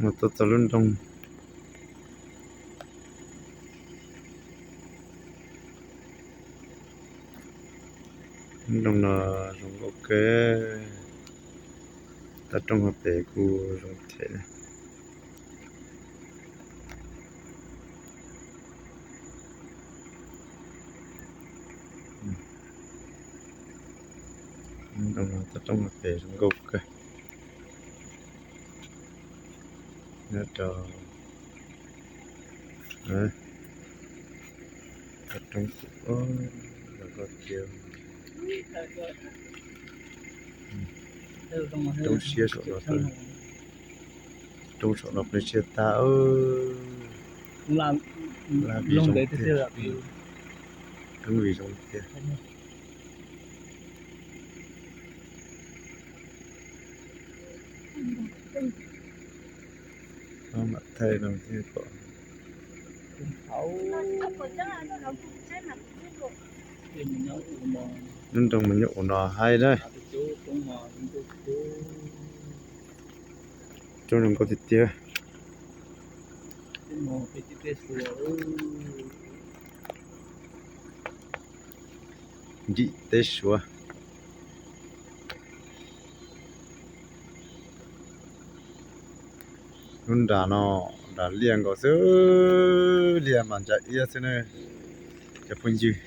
Tuaj txog lub nroog, lub nroog no zoo nkauj kawg, toj roob hauv pes kuj zoo thiab. Lub nroog no toj roob hauv pes zoo nkauj kawg. Nyob rau toj roob, zoo nkauj tiag. Roob siab saum no, roob saum no peb siab tag. Laj vim zoo tiag, roob vim zoo tiag. Mam thaij no thiaj pom. Lub nroog mas nyob ub no hais na. Roob zoo nkauj tiag tiag. Nrim teb Suav. Lub nram no, nram liaj nkaus xwb, liaj mas ntsa iab xwb na. Cov phooj ywg,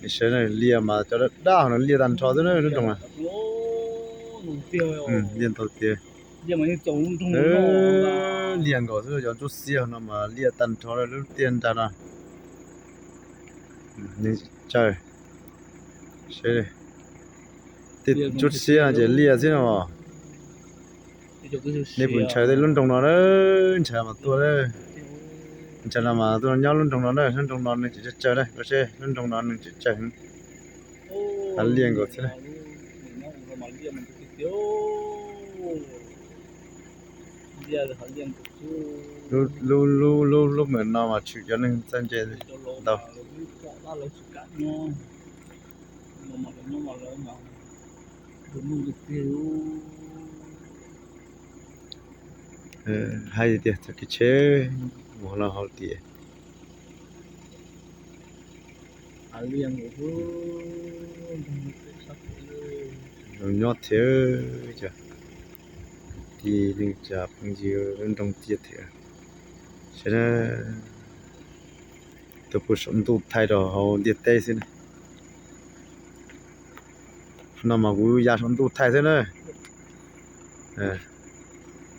nej saib na, liaj mas cov daj daj no liaj tag nrho xwb na lub nroog na. Liaj ntau tiag. Liaj nkaus xwb, cov ntsuab xiab no mas liaj tag nrho lub tiaj nrag no. Neeg tsis tsawg, seb, tej ntsuab xiab no ces liaj xwb no. Nej puas ntshaw tej lub nroog no na, ntshaw mas tuaj, ntshaw no mas tuaj nyob lub nroog no na, lub nroog no neeg tsis tsawg tsawg na, koj seb lub nroog no neeg tsis tsawg heev. Hav liaj nkaus thiab. Lub, lub, lub, lub mem no mas tshwm cov neeg txawj ntse ntau. Hais tias txog kev tsheb mus los hauv tias zoo nyob thiab, cov tij neej tsa phooj ywg nroog tiag thiab. Saib na, tuaj pw saum ntuj thaij rau hauv ntiaj teb xwb na. No mas kuv ya saum ntuj thaij xwb na.